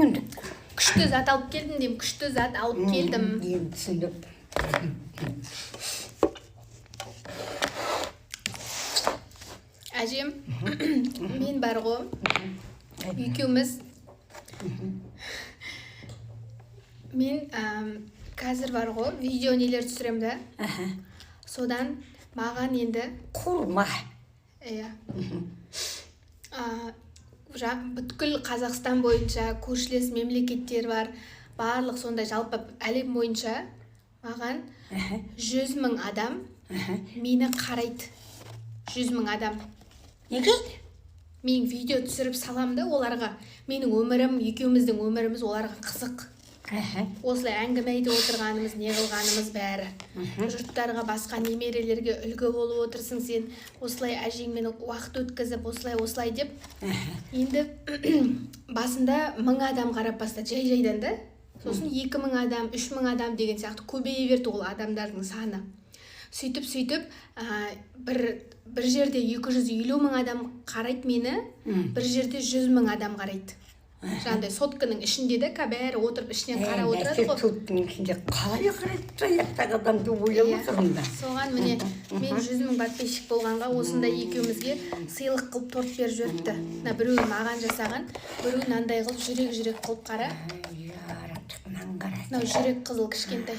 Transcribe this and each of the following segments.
Енді Күшті зат алып келдім деймін, күшті зат алып келдім. Енді түсіндім. Әжем, мен бар ғой, екеуміз, мен қазір бар ғой, видео нелер түсіремін да, содан маған енді Құрма. Иә, бүткіл Қазақстан бойынша, көршілес мемлекеттер бар, барлық сондай, жалпы әлем бойынша маған 100 000 адам мені қарайды, 100 000 адам. Неге? Мен видео түсіріп саламын да оларға. Менің өмірім, екеуміздің өміріміз оларға қызық. Осылай әңгіме айтып отырғанымыз, не қылғанымыз, бәрі жұрттарға, басқа немерелерге үлгі болып отырсың сен, осылай әжеңмен уақыт өткізіп, осылай, осылай деп. Енді басында 1000 адам қарап бастады жай жайдан да, сосын 2000 адам, 3000 адам деген сияқты көбейе берді ол адамдардың саны. Сөйтіп, сөйтіп, бір жерде 250 мың адам қарайды мені, бір жерде 100 мың адам қарайды. Жаңағыдай сотканың ішінде де бәрі отырып, ішінен қарап отырады ғой. Сотканың ішінде қалай қарайды аяқтағы адам деп ойлап отырмын да. Соған, міне, мен 100 000 подписчик болғанға осындай екеумізге сыйлық қылып торт беріп жіберіпті. Мына біреуін маған жасаған, біреуін мынандай қылып, жүрек жүрек қылып, қара. Жарықтық, мынаны қара. Мынау жүрек, қызыл, кішкентай.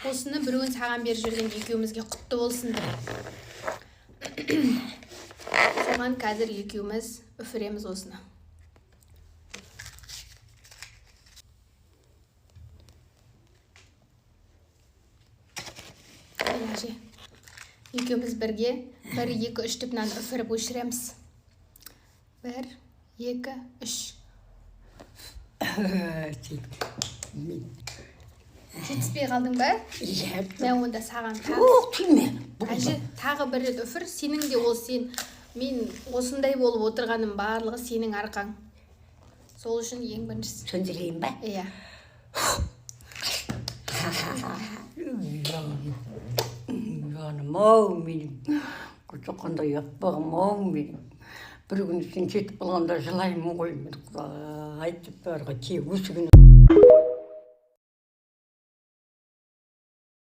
Осыны біреуін саған беріп жіберген, екеумізге құтты болсын деп. Соған қазір екеуміз үфіреміз осыны. Міне, әже, екеуміз бірге бір, екі, үш деп мынаны үфіріп өшіреміз. Бір, екі, үш. Сен мен Жетіспей қалдың ба? Иә. Мә, онда саған тағы. Жоқ, тиме. Әже, тағы бір рет үфір. Сенің де ол, сен, мен осындай болып отырғаным барлығы сенің арқаң. Сол үшін ең біріншісі. Сөндірейін ба? Иә. Жаным ау менің, қандай аппағым ау менің. Бір күні сен кетіп қалғанда жылаймын ғой мен, құдай, деп барға тек осы күні.